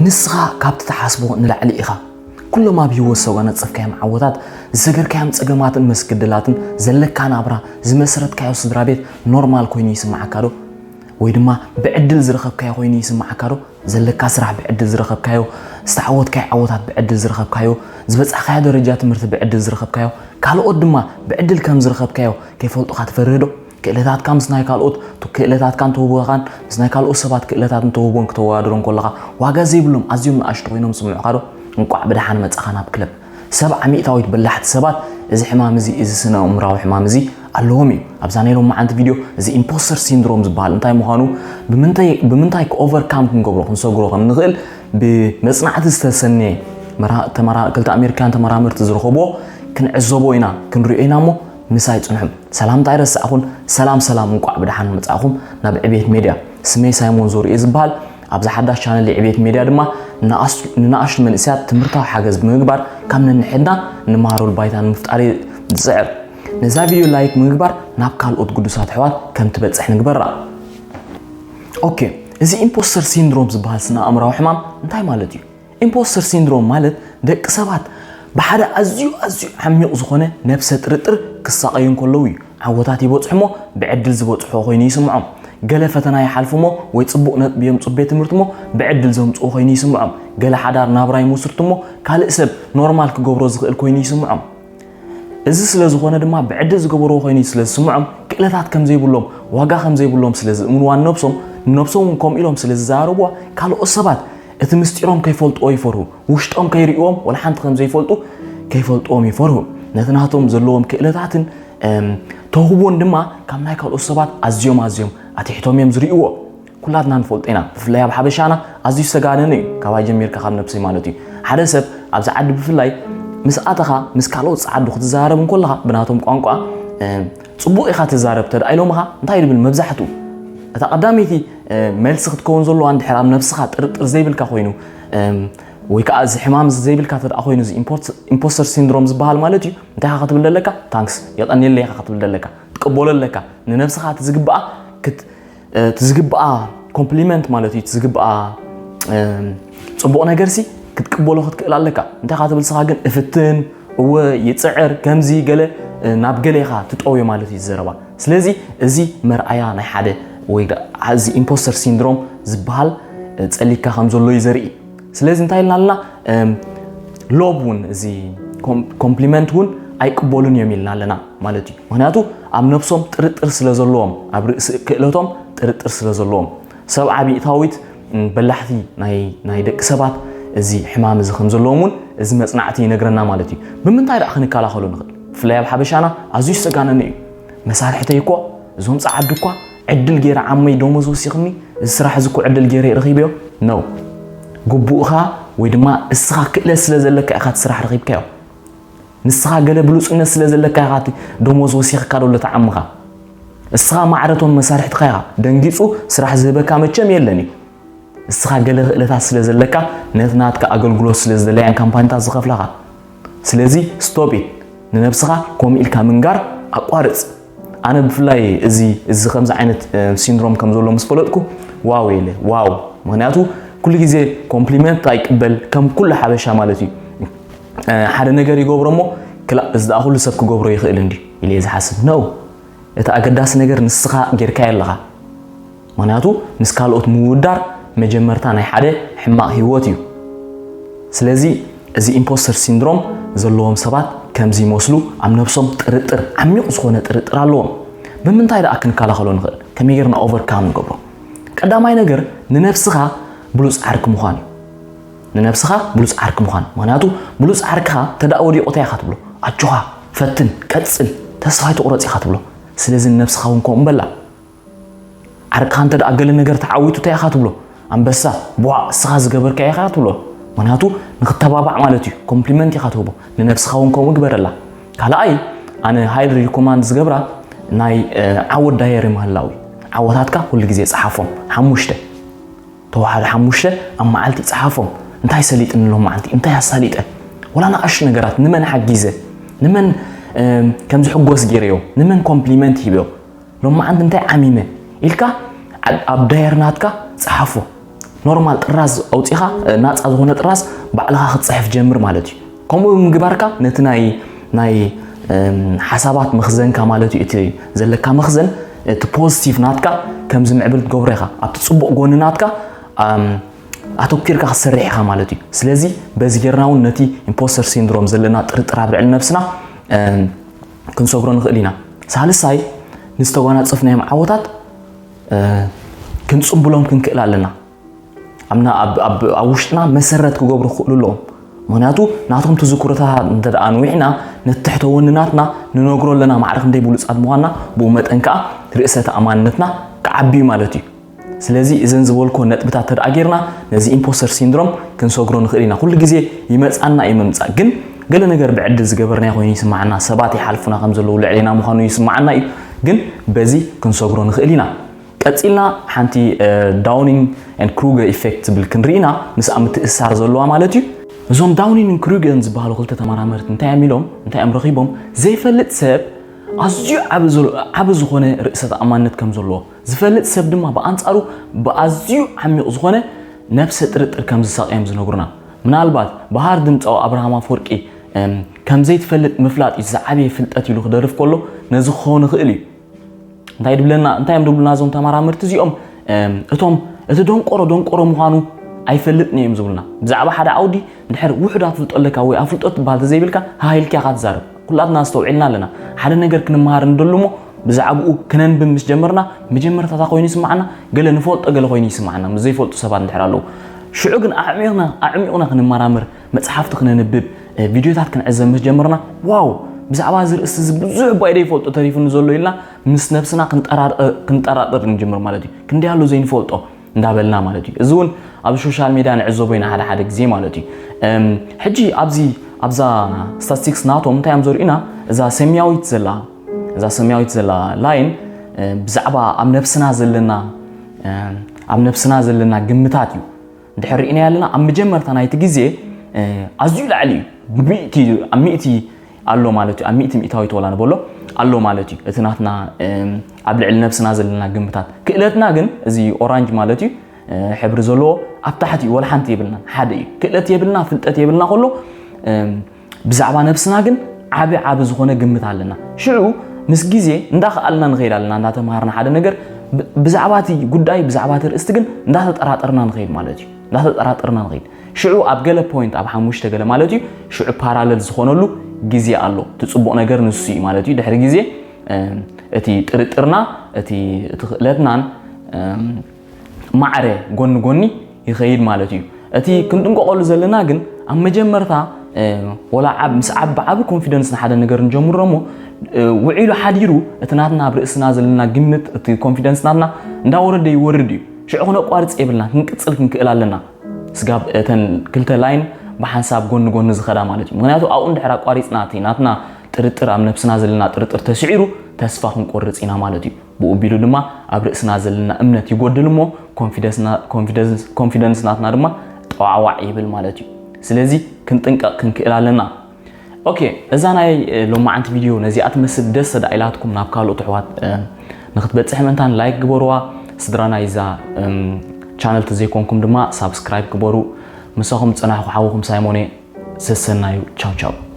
ንስኻ ካብቲ ትሓስቦ ንላዕሊ ኢኻ። ኩሎም ኣብ ህይወት ዝተጎናጸፍካዮም ዓወታት፣ ዝሰገርካዮም ጸገማትን መስገደላትን፣ ዘለካ ናብራ፣ ዝመሰረትካዮ ስድራ ቤት ኖርማል ኮይኑ ይስምዓካ ዶ? ወይ ድማ ብዕድል ዝረኸብካዮ ኮይኑ ይስምዓካ ዶ? ዘለካ ስራሕ ብዕድል ዝረኸብካዮ፣ ዝተዓወትካዮ ዓወታት ብዕድል ዝረኸብካዮ፣ ዝበጻሕካዮ ደረጃ ትምህርቲ ብዕድል ዝረኸብካዮ፣ ካልኦት ድማ ብዕድል ከም ዝረኸብካዮ ከይፈልጡኻ ትፈርህ ዶ? ክእለታትካ ምስ ናይ ካልኦት፣ ክእለታትካን ተውህቦኻን ምስ ናይ ካልኦት ሰባት ክእለታትን ተውህቦን ክተወዳድሮ እንከለኻ ዋጋ ዘይብሎም ኣዝዮም ንኣሽቱ ኮይኖም ዝስምዑኻ ዶ? እንቋዕ ብደሓን መጻኻ ናብ ክለብ። ሰብዓ ሚእታዊት በላሕቲ ሰባት እዚ ሕማም እዚ፣ እዚ ስነ ኣእምራዊ ሕማም እዚ ኣለዎም እዩ። ኣብዛ ናይ ሎማዓንቲ ቪድዮ እዚ ኢምፖስተር ሲንድሮም ዝበሃል እንታይ ምዃኑ፣ ብምንታይ፣ ብምንታይ ክኦቨርካም ክንገብሮ፣ ክንሰግሮ ከም ንኽእል ብመጽናዕቲ ዝተሰነየ መራ-፣ ተመራ-፣ ክልተ ኣሜሪካውያን ተመራመርቲ ዝረኸብዎ ክንዕዘቦ ኢና፣ ክንሪኦ ኢና እሞ ምሳይ ጽንሑ። ሰላምታ ኣይረሳዕኹን። ሰላም ሰላም፣ እንቋዕ ብደሓን መጻእኹም ናብ ዕቤት ሜድያ። ስመይ ሳይሞን ዞርኤ ዝበሃል። ኣብዛ ሓዳሽ ቻነል ዕቤት ሜድያ ድማ ንኣስ-፣ ንንኣሽቱ መንእሰያት ትምህርታዊ ሓገዝ ብምግባር ካብ ነንሕድና ንመሃረሉ ባይታ ንምፍጣር እየ ዝጽዕር። ነዛ ቪድዮ ላይክ ብምግባር ናብ ካልኦት ግዱሳት ኣሕዋት ከም ትበጽሕ ንግበራ። ኦኬ፣ እዚ ኢምፖስተር ሲንድሮም ዝበሃል ስነ ኣእምራዊ ሕማም እንታይ ማለት እዩ? ኢምፖስተር ሲንድሮም ማለት ደቂ ሰባት ብሓደ ኣዝዩ፣ ኣዝዩ ዓሚቕ ዝኾነ ነብሰ ጥርጥር ክሳቐዩ እንከለዉ እዩ። ዓወታት ይበጽሑ እሞ ብዕድል ዝበጽሑ ኮይኑ ይስምዖም። ገለ ፈተና ይሓልፉ እሞ ወይ ጽቡቕ ነጥቢ የምጽኡ ቤት ትምህርቲ እሞ ብዕድል ዘምጽኡ ኮይኑ ይስምዖም። ገለ ሓዳር ናብራ ይመስርቱ እሞ ካልእ ሰብ ኖርማል ክገብሮ ዝኽእል ኮይኑ ይስምዖም። እዚ ስለ ዝኾነ ድማ ብዕድል ዝገበርዎ ኮይኑ ስለ ዝስምዖም ክእለታት ከም ዘይብሎም፣ ዋጋ ከም ዘይብሎም ስለ ዝእምንዋ ንነብሶም፣ ንነብሶም እውን ከምኡ ኢሎም ስለ ዝዛረብዋ ካልኦት ሰባት እቲ ምስጢሮም ከይፈልጥዎ ይፈርሁ። ውሽጦም ከይርእይዎም ወላ ሓንቲ ከም ዘይፈልጡ ከይፈልጥዎም ይፈርሁ። ነቲ ናቶም ዘለዎም ክእለታትን፣ እም፣ ተውህቦን ድማ ካብ ናይ ካልኦት ሰባት ኣዝዮም ኣዝዮም ኣትሒቶም እዮም ዝርእይዎ። ኩላትና ንፈልጦ ኢና፣ ብፍላይ ኣብ ሓበሻና ኣዝዩ ዝተጋነነ እዩ፣ ካባይ ጀሚርካ ካብ ነብሰይ ማለት እዩ። ሓደ ሰብ ኣብዚ ዓዲ ብፍላይ ምስ ኣተኻ ምስ ካልኦት ጸዓዱ ክትዛረብ እንከለኻ ብናቶም ቋንቋ፣ እም፣ ጽቡቕ ኢኻ ትዛረብ ተድኣ ኢሎምኻ እንታይ ይብል መብዛሕትኡ? እታ ቀዳመይቲ፣ እ፣ መልሲ ክትከውን ዘለዋ እንድሕር ኣብ ነብስኻ ጥርጥር ዘይብልካ ኮይኑ፣ እም፣ ወይ ከኣ እዚ ሕማም እዚ ዘይብልካ ተድኣ ኮይኑ እዚ ኢምፖርት-፣ ኢምፖስተር ሲንድሮም ዝበሃል ማለት እዩ። እንታይ ኢኻ ክትብል ዘለካ? ታንክስ፣ የቐንየለይ ኢኻ ክትብል ዘለካ። ትቅበሎ ኣለካ። ንነብስኻ እቲ ዝግብኣ ክት-፣ እ፣ እቲ ዝግብኣ ኮምፕሊመንት ማለት እዩ፣ እቲ ዝግብኣ፣ እም፣ ጽቡቕ ነገርሲ ክትቅበሎ ክትክእል ኣለካ። እንታይ ኢኻ ትብል ንስኻ ግን እፍትን፣ እወ ይጽዕር፣ ከምዚ ገለ፣ እ፣ ናብ ገለ ኢኻ ትጠውዮ ማለት እዩ ዘረባ። ስለዚ እዚ መርኣያ ናይ ሓደ ወይ ደ-፣ እዚ ኢምፖስተር ሲንድሮም ዝበሃል፣ እ፣ ጸሊካ ከም ዘሎ እዩ ዘርኢ። ስለዚ እንታይ ኢልና ኣለና? እም፣ ሎብ እውን እዚ ኮም-፣ ኮምፕሊመንት እውን ኣይቅበሉን እዮም ኢልና ኣለና ማለት እዩ። ምኽንያቱ ኣብ ነብሶም ጥርጥር ስለ ዘለዎም፣ ኣብ ርእሲ ክእለቶም ጥርጥር ስለ ዘለዎም። ሰብዓ ሚእታዊት፣ እም፣ በላሕቲ ናይ፣ ናይ ደቂ ሰባት እዚ ሕማም እዚ ከም ዘለዎም እውን እዚ መጽናዕቲ ይነግረና ማለት እዩ። ብምንታይ ደኣ ክንከላኸሎ ንኽእል? ብፍላይ ኣብ ሓበሻና ኣዝዩ ዝተጋነነ እዩ። መሳርሕተይ እኮ፣ እዞም ጸዓዱ እኳ ዕድል ገይረ ዓመይ ደሞዝ ወሲኽኒ፣ እዚ ስራሕ እዚ እኮ ዕድል ገይረ ረኺበዮ። ነው። ግቡእኻ ወይ ድማ እስኻ ክእለት ስለ ዘለካ ኢኻ እቲ ስራሕ ረኺብካዮ። ንስኻ ገለ ብሉጽነት ስለ ዘለካ ኢኻ እቲ ደሞዝ ወሲኽካ ዶ ለተዓምኻ። እስኻ ማዕረቶም መሳርሕትኻ ኢኻ። ደንጊጹ ስራሕ ዝህበካ መቸም የለን እዩ። እስኻ ገለ ክእለታት ስለ ዘለካ፣ ነቲ ናትካ ኣገልግሎት ስለ ዝደለያን ካምፓኒታት ዝኸፍላኻ። ስለዚ ስቶፕ ኢት። ንነብስኻ ከምኡ ኢልካ ምንጋር ኣቋርጽ። ኣነ ብፍላይ እዚ፣ እዚ ከምዚ ዓይነት፣ እ፣ ሲንድሮም ከም ዘሎ ምስ ፈለጥኩ፣ ዋው ኢለ፣ ዋው። ምኽንያቱ ኩሉ ግዜ ኮምፕሊመንት ኣይቅበል፣ ከም ኩሉ ሓበሻ ማለት እዩ። እ፣ ሓደ ነገር ይገብሮ እሞ፣ ክላእ፣ እዚ ደኣ ኩሉ ሰብ ክገብሮ ይኽእል እንዲ ኢለ እየ ዝሓስብ። ነው። እቲ ኣገዳሲ ነገር ንስኻ ጌርካዮ ኣለኻ። ምኽንያቱ ምስ ካልኦት ምውዳር መጀመርታ ናይ ሓደ ሕማቕ ህይወት እዩ። ስለዚ እዚ ኢምፖስተር ሲንድሮም ዘለዎም ሰባት ከምዚ ይመስሉ፣ ኣብ ነብሶም ጥርጥር፣ ዓሚቕ ዝኾነ ጥርጥር ኣለዎም። ብምንታይ ደኣ ክንከላኸሎ ንኽእል? ከመይ ጌርና ኦቨርካም ንገብሮ? ቀዳማይ ነገር ንነብስኻ ብሉጽ ዓርኪ ምዃን እዩ። ንነብስኻ ብሉጽ ዓርኪ ምዃን። ምኽንያቱ ብሉጽ ዓርክኻ ተደኣ ወዲቑ እንታይ ኢኻ ትብሎ? ኣጆኻ፣ ፈትን፣ ቀጽል፣ ተስፋ ኣይትቑረጽ ኢኻ ትብሎ። ስለዚ ንነብስኻ እውን ከምኡ በላ። ዓርክኻ እንተ ደኣ ገለ ነገር ተዓዊቱ እንታይ ኢኻ ትብሎ? ኣንበሳ፣ ቧዕ፣ እስኻ ዝገበርካዮ ኢኻ ትብሎ። ምኽንያቱ ንኽተባባዕ ማለት እዩ። ኮምፕሊመንት ኢኻ ትህቦ። ንነብስኻ እውን ከምኡ ግበረላ። ካልኣይ፣ ኣነ ሃይሊ ሪኮማንድ ዝገብራ ናይ፣ እ፣ ዓወት ዳየሪ ምህላው እዩ። ዓወታትካ ኩሉ ግዜ ጸሓፎም። ሓሙሽተ፣ ተዋሓዶ ሓሙሽተ ኣብ መዓልቲ ጸሓፎም። እንታይ ሰሊጥኒ ሎም መዓልቲ? እንታይ ኣሳሊጠ? ወላ ንኣሽቱ ነገራት፣ ንመን ሓጊዘ? ንመን፣ እ፣ ከም ዝሕጎስ ገይረዮ? ንመን ኮምፕሊመንት ሂበዮ? ሎማዓንቲ እንታይ ዓሚመ ኢልካ ኣብ፣ ኣብ ዳየር ናትካ ጸሓፎ። ኖርማል ጥራዝ ኣውፂኻ ናፃ ዝኾነ ጥራዝ ባዕልኻ ክትፅሕፍ ጀምር ማለት እዩ። ከምኡ ብምግባርካ ነቲ ናይ ናይ ሓሳባት መኽዘንካ ማለት እዩ፣ እቲ ዘለካ መኽዘን፣ እቲ ፖዚቲቭ ናትካ ከም ዝምዕብል ትገብሮ ኢኻ። ኣብቲ ፅቡቕ ጎኒ ናትካ ኣተኪርካ ክትሰርሕ ኢኻ ማለት እዩ። ስለዚ በዚ ጌርና እውን ነቲ ኢምፖስተር ሲንድሮም ዘለና ጥርጥር ኣብ ልዕሊ ነብስና ክንሰግሮ ንኽእል ኢና። ሳልሳይ፣ ንዝተጓናፀፍናዮም ዓወታት ክንፅምብሎም ክንክእል ኣለና። ኣብ ውሽጥና መሰረት ክገብሩ ክኽእሉ ኣለዎም። ምክንያቱ ናቶም ትዝክሮታት እንተ ደኣ ኣንዊሕና ነቲ ትሕተ ወኒ ናትና ንነግሮ ኣለና፣ ማዕረ ክንደይ ብሉፃት ምዃንና። ብኡ መጠን ከዓ ርእሰ ተኣማንነትና ክዓቢ እዩ ማለት እዩ። ስለዚ እዘን ዝበልኮ ነጥብታት ተደኣ ጌርና ነዚ ኢምፖስተር ሲንድሮም ክንሰግሮ ንኽእል ኢና። ኩሉ ግዜ ይመፃና እዩ ምምፃእ፣ ግን ገለ ነገር ብዕድል ዝገበርናዮ ኮይኑ ይስማዓና። ሰባት ይሓልፉና ከም ዘለዉ ልዕሌና ምዃኑ ይስማዓና እዩ፣ ግን በዚ ክንሰግሮ ንኽእል ኢና። ቀፂልና ሓንቲ ዳውኒንግ ኤንድ ክሩገር ኢፌክት ዝብል ክንርኢና ምስኣ ምትእስሳር ዘለዋ ማለት እዩ። እዞም ዳውኒንግ ክሩገር ዝበሃሉ ክልተ ተመራመርቲ እንታይ እዮም ኢሎም እንታይ እዮም ረኺቦም? ዘይፈልጥ ሰብ ኣዝዩ ዓቢ ዝኾነ ርእሰ ተኣማንነት ከም ዘለዎ፣ ዝፈልጥ ሰብ ድማ ብኣንጻሩ ብኣዝዩ ዓሚቕ ዝኾነ ነብሰ ጥርጥር ከም ዝሳቐዮም ዝነግሩና። ምናልባት ብሃር ድምፃዊ ኣብርሃም ኣፍወርቂ ከም ዘይትፈልጥ ምፍላጥ እዩ ዝዓበየ ፍልጠት ኢሉ ክደርፍ ከሎ ነዚ ክኸውን ይኽእል እዩ። እንታይ ድብለና እንታይ እዮም ድብሉና እዞም ተመራመርቲ እዚኦም? እቶም እቲ ደንቆሮ ደንቆሮ ምዃኑ ኣይፈልጥን እዮም ዝብሉና። ብዛዕባ ሓደ ዓውዲ ድሕር ውሑድ ኣፍልጦ ኣለካ ወይ ኣፍልጦ ትበሃል ተዘይብልካ ሃሃ ኢልካ ኢኻ ትዛረብ። ኩላትና ኣስተውዒልና ኣለና። ሓደ ነገር ክንመሃር ንደሉ እሞ ብዛዕባኡ ክነንብብ ምስ ጀመርና መጀመርታታ ኮይኑ ይስማዓና፣ ገለ ንፈልጦ ገለ ኮይኑ ይስማዓና ምስ ዘይፈልጡ ሰባት እንድሕር ኣለዉ። ሽዑ ግን ኣዕሚቕና ኣዕሚቕና ክንመራመር፣ መጽሓፍቲ ክነንብብ፣ ቪድዮታት ክንዕዘብ ምስ ጀመርና፣ ዋው፣ ብዛዕባ እዚ ርእስቲ እዚ ብዙሕ እባ እዩ ዘይፈልጦ ተሪፉኒ ዘሎ ኢልና ምስ ነብስና ክንጠራጠር ንጅምር ማለት እዩ። ክንደይ ኣሎ ዘይንፈልጦ እንዳበልና ማለት እዩ። እዚ እውን ኣብ ሶሻል ሚድያ ንዕዘቦ ኢና ሓደ ሓደ ግዜ ማለት እዩ። ሕጂ ኣብዚ ኣብዛ ስታቲስቲክስ ናቶም እንታይ እዮም ዘርእዩና? እዛ ሰማያዊት ዘላ እዛ ሰማያዊት ዘላ ላይን ብዛዕባ ኣብ ነብስና ዘለና ኣብ ነብስና ዘለና ግምታት እዩ። ድሕር ርኢና ያለና ኣብ መጀመርታ ናይቲ ግዜ ኣዝዩ ላዕሊ እዩ። ብሚእቲ ኣብ ሚእቲ ኣሎ ማለት እዩ። ኣብ ሚእቲ ሚእታዊት ወላ ንበሎ ኣሎ ማለት እዩ። እቲ ናትና ኣብ ልዕሊ ነብስና ዘለና ግምታት። ክእለትና ግን እዚ ኦራንጅ ማለት እዩ ሕብሪ ዘለዎ ኣብ ታሕቲ እዩ። ወላ ሓንቲ የብልና ሓደ እዩ። ክእለት የብልና ፍልጠት የብልና ከሎ ብዛዕባ ነብስና ግን ዓቢ ዓቢ ዝኾነ ግምት ኣለና። ሽዑ ምስ ግዜ እንዳኸኣልና ንኸይድ ኣለና እንዳተምሃርና ሓደ ነገር ብዛዕባ እቲ ጉዳይ ብዛዕባ እቲ ርእስቲ ግን እንዳተጠራጠርና ንኸይድ ማለት እዩ። እንዳተጠራጠርና ንኸይድ ሽዑ ኣብ ገለ ፖይንት ኣብ ሓሙሽተ ገለ ማለት እዩ ሽዑ ፓራለል ዝኾነሉ ግዜ ኣሎ። እቲ ጽቡቕ ነገር ንሱ እዩ ማለት እዩ። ድሕሪ ግዜ እቲ ጥርጥርና እቲ እቲ ክእለትናን ማዕረ ጎኒ ጎኒ ይኸይድ ማለት እዩ። እቲ ክንጥንቀቐሉ ዘለና ግን ኣብ መጀመርታ ወላ ምስ ዓቢ ዓቢ ኮንፊደንስ ንሓደ ነገር ንጀምሮ እሞ ውዒሉ ሓዲሩ እቲ ናትና ኣብ ርእስና ዘለና ግምት እቲ ኮንፊደንስ ናትና እንዳወረደ ይወርድ እዩ። ሽዑ ክነቋርጽ የብልና ክንቅጽል ክንክእል ኣለና። ስጋብ እተን ክልተ ላይን ብሓንሳብ ጎኒ ጎኒ ዝኸዳ ማለት እዩ። ምክንያቱ ኣብኡ እንድሕር ኣቋሪጽና እቲ ናትና ጥርጥር ኣብ ነብስና ዘለና ጥርጥር ተስዒሩ ተስፋ ክንቆርጽ ኢና ማለት እዩ። ብኡ ቢሉ ድማ ኣብ ርእስና ዘለና እምነት ይጎድል እሞ ኮንፊደንስ ናትና ድማ ጠዋዕዋዕ ይብል ማለት እዩ። ስለዚ ክንጥንቀቕ ክንክእል ኣለና። ኦኬ፣ እዛ ናይ ሎማዓንቲ ቪድዮ ነዚኣ ትመስል። ደስ ተዳ ኢላትኩም ናብ ካልኦት ኣሕዋት ንክትበፅሕ ምእንታን ላይክ ግበርዋ። ስድራ ናይዛ ቻነል ተዘይኮንኩም ድማ ሳብስክራይብ ግበሩ። ምሳኹም ዝፀናሕኩ ሓውኹም ሳይሞኔ ሰሰናዩ። ቻው ቻው።